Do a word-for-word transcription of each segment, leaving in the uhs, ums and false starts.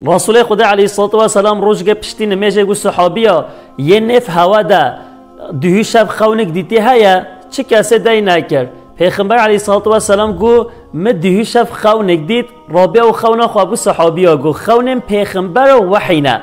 Resulê Xwedê aleyhissalatu vesselam rojeke piştî nimêjê got sahabiya, yê nêv hewa de duhî şev xewnik dîtî heye, çi kesê dey nekir. Pêxember aleyhissalatu vesselam got, min duhî şev xewnik dît, Rabia û xewna xwe bû sahabiya got, xewnên pêxembera wehî ne.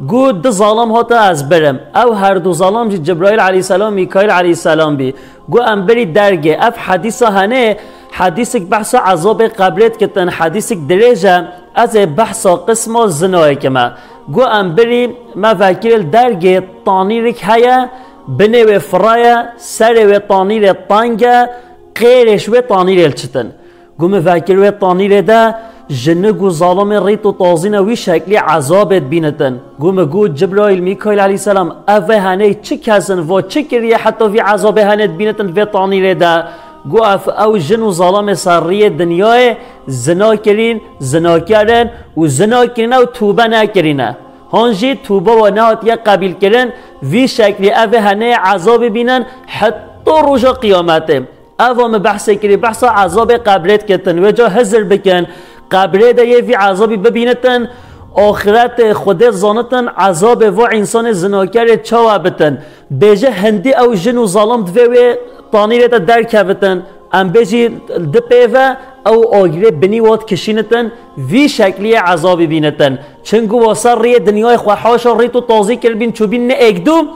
Got, du zalam hate ez birim. Ew her du zalam jî Cibraîl aleyhisselam, Mîkaîl aleyhisselam bî. Got, em birî dergê. Ev hedîsa hene, hedîsik behsa ezabê qebrê dikitin, hedîsik dirêj e, ez ê behsa qisma zinayê kime. Got, em birî me vekirê li dergê tanîrik heye, binê wê firaye, serê wê tanîrê teng e, qêrê ji wê tanîrê li çitin. Got, min vekir wê tanîrê de jinik û zalamê rît û tazîne wî şeklî ezabê dibînitin. Got, min got, Cibraîl, Mîkaîl aleyhisselam, ev vê henê çi kesin, va çi kiriye heta vî ezabê henê dibînitin vê tanîrê de? Got, ev ew jin û zalamê ser riyê dinyayê zina kirîn, zinaker in û zina kirine û tûbe nekirîne. Han jî tûba we nehatiye qebîlkirin, vî şeklî ev ê henê ezabê bînin heta roja qiyametê. Eva min behsê kirî, behsa ezabê qebrê dikitin. Wê ca hizir bikin, qebrê de yê vî ezabî bibînitin, axirete Xwedê zanitin, ezabê va însanê zinakerê çawa bitin. Bêje hindî ew jin û zalam divê wê tanîrê de derkevitin. Em bêjî di pê ve ew agirê binî wat kişînitin, vî şekliyê ezabî bînitin. Çinku wa ser riyê dinyayê xwe haşa rît û tazî kiribîn, çûbîn ne êkdû,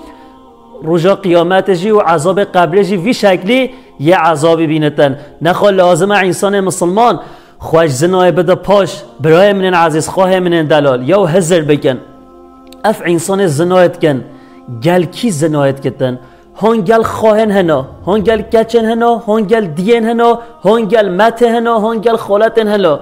roja qiyametê jî û ezabê qebrê jî vî şeklî yê ezabî bînitin. Nexwe lazim e însanê misilman xwe ji zinayê bide paş. Birayê min ên ezîz, xwehê min ên delal, yew hizir bikin. Ev însanê zinayê dikin, gel kî zinayê dikitin? Hon gel xwehên hena, hon gel keçên hena, hon gel diyên hena, hon gel metê hena, hon gel xoletên hena.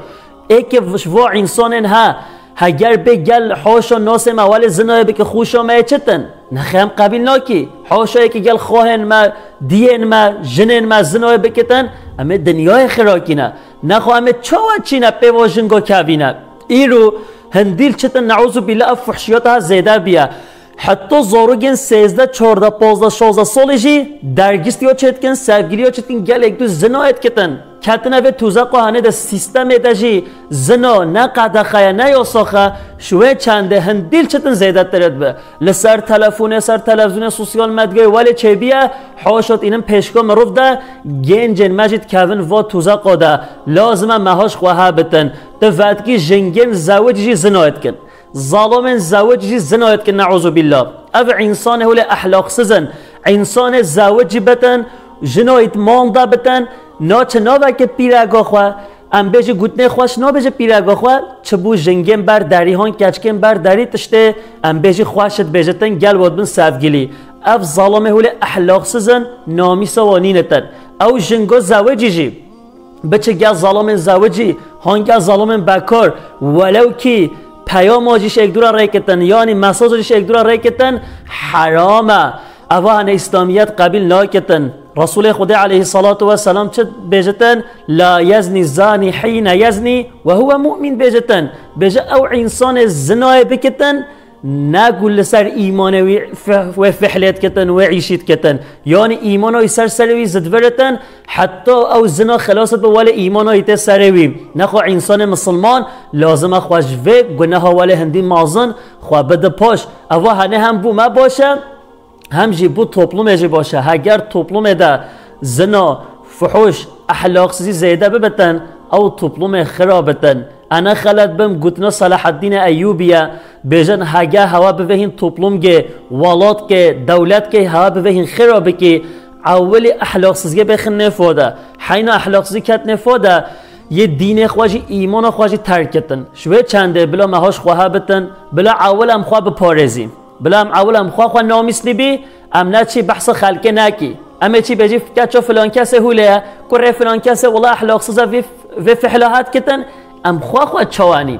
Ê ke ji vo însanên he, heger bê gel haşa nasê me welê zinayê bike xûşa me yê çitin? Nexê em qebîl nakî. Haşa yê ke gel xwehên me, diyên me, jinên me zinayê bikitin, em ê dinyayê xirakîne. Nexwe em ê çawa çîne pê vo jingo kevîne? Îro hindîl çitin neûzubîllah ev fuhşiyata zêde biye. Heta zarokên sêzdeh, çardeh, pazdeh, şazdeh salî jî dergîstiya çêdikin, sevgiliya çêdikin, gelek du zinayê dikitin. Ketine vê tuzeqa hanê de sîstemê de jî zina ne qedexe ye, ne yasax e, ji wê çendê hindîl çitin zêdetir dibe. Li ser telefonê, ser televîzyonê, sosyal medyayê welê çêbiye, haşa tînin pêşka mirov de gencên me jî dikevin va tuzeqa de. Lazim e meha ji xwe hebitin. Tu vetkî jingên zewicî jî zinayê dikin. Zalamên zewic jî zinayê dikin, neûzubîllah. Ev însanê hûlê ehlaqsiz in. Însanê zewic jî bitin, jina îtman de bitin, naçe naveke pîrega xwe. Em bêjî gotinê xwe ji nabêje pîrega xwe, çi bû jingên ber derî han keçikên ber derî tiştê, em bêjî xweş dibêjitin, gel we dibin sevgilî. Ev zalamê hûlê ehlaqsiz in, namîsa we nînitin. Ew jingo zewicî jî. Biçe gel zalamên zewicî, han gel zalamên bekar, welew kî peyama jî ji êkdû re rêkitin, yanî mesaja jî ji êkdû re rêkitin, heram e. Eva hene îslamiyet qebîl nakitin. Resulê Xwedê aleyhissalatu vesselam çi bêjitin? La yezni zani hîne yezni ve huve mu'min bêjitin. Bêje ew însanê zinayê bikitin, ne ku li ser îmanê wî fi-, wê fihlê dikitin, wê îşî dikitin. Yanî îmana wî ser serê wî zidviritin, heta ew zina xelas dibe welê îmana wî tê serê wî. Nexwe însanê misilman lazim e xwe ji vê guneha welê hindî mazin xwe bide paş. Eva hene hem bû me baş e, hem jî bû toplumê jî baş e. Heger toplumê de zina, fuhuş, ehlaqsizî zêde bibitin, ew toplumê xirab bitin. Ene xelet bim, gotina Selahaddînê Eyyûbî ye. Bêjin, hege hewa bivehîn toplumgê, welatkê, dewletkê hewa bivehîn xira bikî, ewilî ehlaqsizgê bêxin nêfo de. Heyna ehlaqsizî ket nêfo de, yê dînê xwe jî, îmana xwe jî terk kitin. Ji wê çendê bila me haş xwe hebitin, bila ewil em xwe biparêzî. Bila em ewil em xwe xwe namîslî bî, em neçî behsa xelkê nekî. Em ê çî bêjî, keça filan kesê hûlê ye, kurê filan kesê wila ehlaqsiz e, vê, vê fihla hat kitin, em xwe xwe çawanî.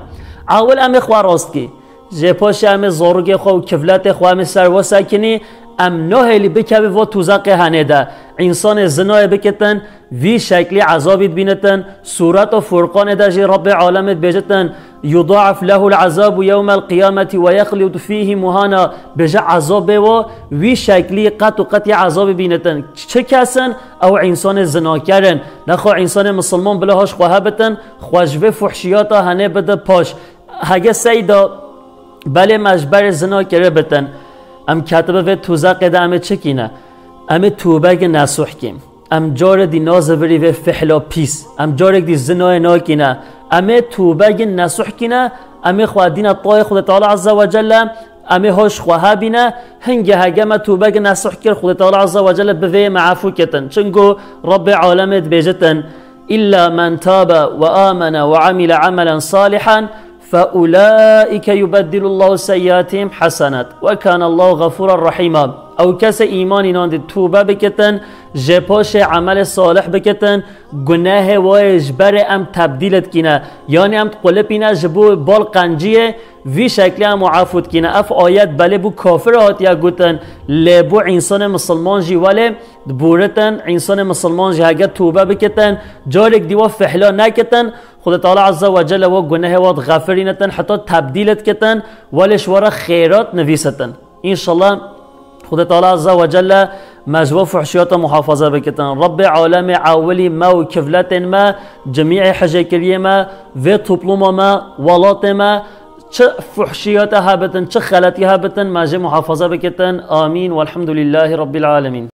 Ewil em ê xwe rast kî. Jê paşê em ê zarokê xwe û kivletê xwe em ê ser we sekinî, em nahêlî bikevî vo tuzaqê henê de. Însanê zinayê bikitin, vî şeklî ezabî dibînitin. Sûreta Furqanê de jî Rabbê Alemê dibêjitin, "Yuda'af lehul azabu yewmel qiyameti ve yexlud fîhî muhana." Bêje ezabê wo vî şeklî qet û qetî ezabî bînitin. Çi kesin? Ew însanê zinaker in. Nexwe însanê misilman bila haş xwe hebitin, xwe ji vê fuhşiyata henê bide paş. Hege seyda belê me ji berê zina kiri bitin, em ketibi vê tuzaqê de em ê çi kîne? Em ê tûbegî nesuh kîn. Em carê dî nazivirî vê fihla pîs. Em carek dî zinayê nakîne. Em ê tûbegî nesuh kîne. Em ê xwe dîne tayê Xwedê Teala Azze ve Celle. Em ê hoş xwe hebîne. Hingê hege me tûbegî nesuh kir, Xwedê Teala Azze ve Celle bi vê me efû ketin. Çingo Rabbê alemê dibêjitin, "Illa men tabe ve amene ve amile amelen salihan, fe ulaike yubeddilullahu seyyiatihim hasenat ve kanallahu gafuran rahîma." Ew kesê îmanî nandî tûbe bikitin, jê paşê emelê salih bikitin, gunehê wayê ji berê em tebdîl dikîne. Yanî em diqulipîne ji bo bal qenciyê, vî şeklê em û efû dikîne. Ev ayet belê bû kafir hatiye gotin, lê bû însanê misilman jî welê dibûritin, însanê misilman jî hege tûbe bikitin, carek dî wa fihla nekitin, Xwedê Teala Azze ve Celle wa gunehê wa dixefirînitin, heta tebdîl dikitin, welê ji we re xêrat nivîsitin. Înşallah Xwedê Teala Azze ve Celle me ji we fuhşiyata muhafaza bikitin. Rabbê alemê ewilî me û kivletên me, cimîê hijêkiriyê me, vê topluma me, welatê me, çi fuhşiyata hebitin, çi xeletî hebitin, me jê muhafaza bikitin. Amîn. Velhamdulillahî Rabbil Alemîn.